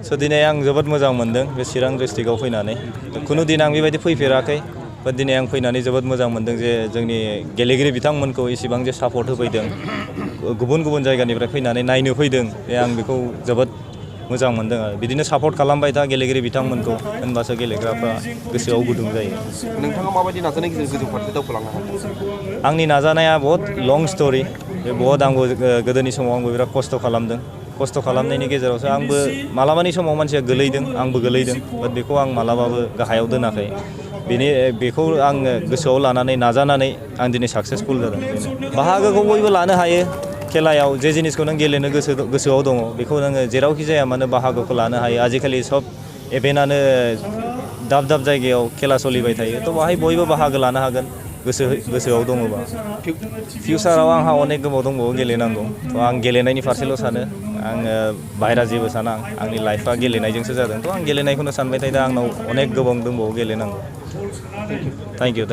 स' दिनै आं जोबोद मोजां मोनदों बे चिरां डिस्ट्रिक्टआव फैनानै खुनु दिन आं बेबायदि फैफेराखै बाट दिनै आं फैनानै जोबोद मोजां मोनदों जे जोंनि गेलेगिरि बिथांमोनखौ इसिबां जे सापर्ट होफैदों गुबुन गुबुन जायगानिफ्राय फैनानै नायनो फैदों आं बेखौ जोबोद मोजां मोनदों आरो बिदिनो सापर्ट खालामबाय था गेलेगिरि बिथांमोनखौ होनबासो गेलेग्राफ्रा गोसोआव गुदुं जायो। नोंथाङा माबायदि नाजानायनि गेजेरजों गोजौ फारसे दावखोलांनो हादों? आंनि नाजानाया बहुत लं स्ट'रि बे बहुत आंबो गोदोनि समाव आंबो बिराद खस्थ' खालामदों खस्थ' खालामनायनि गेजेरावसो आंबो मालाबानि समाव मानसिया गोलैदों आंबो गोलैदों बाट बेखौ आं मालाबाबो गाहायाव दोनाखै बेखौ आङो गोसोआव लानानै नाजानानै आं दिनै साक्सेसफुल जादों। बाहागोखौ बयबो लानो हायो खेलायाव जे जिनिसखौ नों गेलेनो गोसोआव दङ बेखौ नोङो जेरावखि जाया मानो बाहागोखौ लानो हायो आजिखालि सब इभेन्टआनो दाब दाब जायगायाव खेला सोलिबाय थायो थ' बाहाय बयबो बाहागो लानो हागोन गोसोआव दङबा। फिउचाराव आंहा अनेक गोबाव दंबावो गेलेनांगौ थ' आं गेलेनायनि फारसेल' सानो आङो बाहेरा जेबो साना आंनि लाइफआ गेलेनायजोंसो जादों थ' आं गेलेनायखौनो सानबाय थायो दा आंनाव अनेक गोबां दंबावो गेलेनांगौ। Thank you.